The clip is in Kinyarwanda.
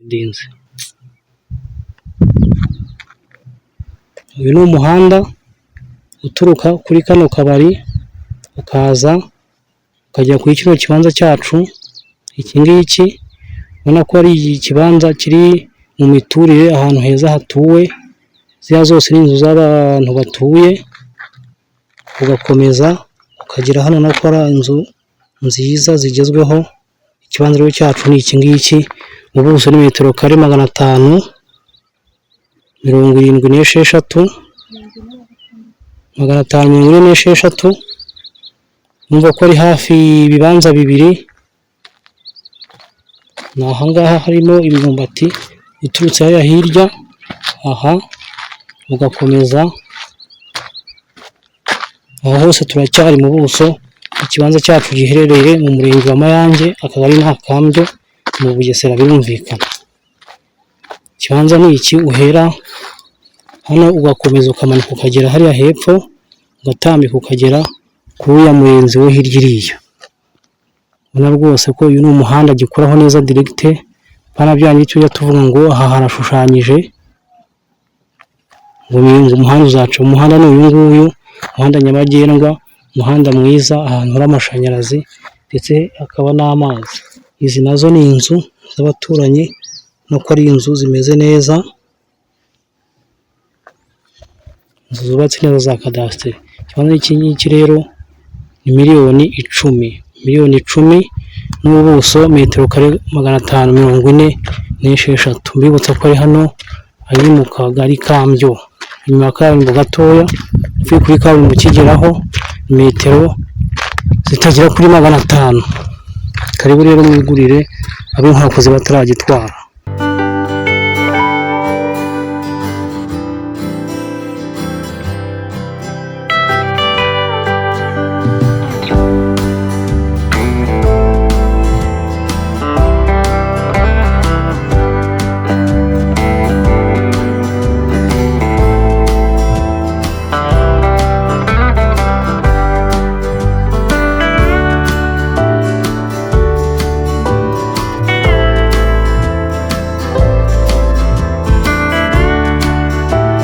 Ndinze. Uyu ni umuhanda uturuka kuri kano kabari, ukaza ukajya kuri kino kibanza cyacu, iki ngiki ubona ko ari ikibanza kiri mu miturire, ahantu heza hatuwe, ziriya zose ni inzu z'abantu batuye, ugakomeza ukagera hano urabona ko hari inzu nziza zigezweho, ikibanza rero cyacu ni iki ngiki, ubuso ni metero kare 576, 546, urumva ko ari hafi ibibanza bibiri, ni aha ngaha harimo imyumbati iturutse hariya hirya, aha ugakomeza, aho hose turacyari mu buso, ikibanza cyacu giherereye mu murenge wa Mayange, akagari ni Akambyo, mu Bugesera birumvikana. Ikibanza ni iki, uhera hano ugakomeza ukamanuka ukagera hariya hepfo, ugatambika ukagera kuri uriya muyenzi wo hirya iriya. Ubona rwose ko uyu ni umuhanda gikoraho neza direct, apana bya bindi tujya tuvuga ngo aha harashushanyije, ngo umuhanda uzaca, umuhanda ni uyu nguyu, umuhanda nyabagendwa, umuhanda mwiza, ahantu hari amashanyarazi ndetse hakaba n'amazi. Izi nazo ni inzu z'abaturanyi, ubona ko ari inzu zimeze neza, inzu zubatse neza za kadasiteri. Ikibanza iki ngiki rero ni miliyoni 10, miliyoni 10 n'ubuso metero kare 546. Mbibutsa ko ari hano ari mu kagari ka Mbyo, inyuma ya kaburimbo gatoya, uvuye kuri kaburimbo ukigeraho metero zitagera kuri 500. Karibu rero mwigurire ab'inkwakuzi bataragitwara.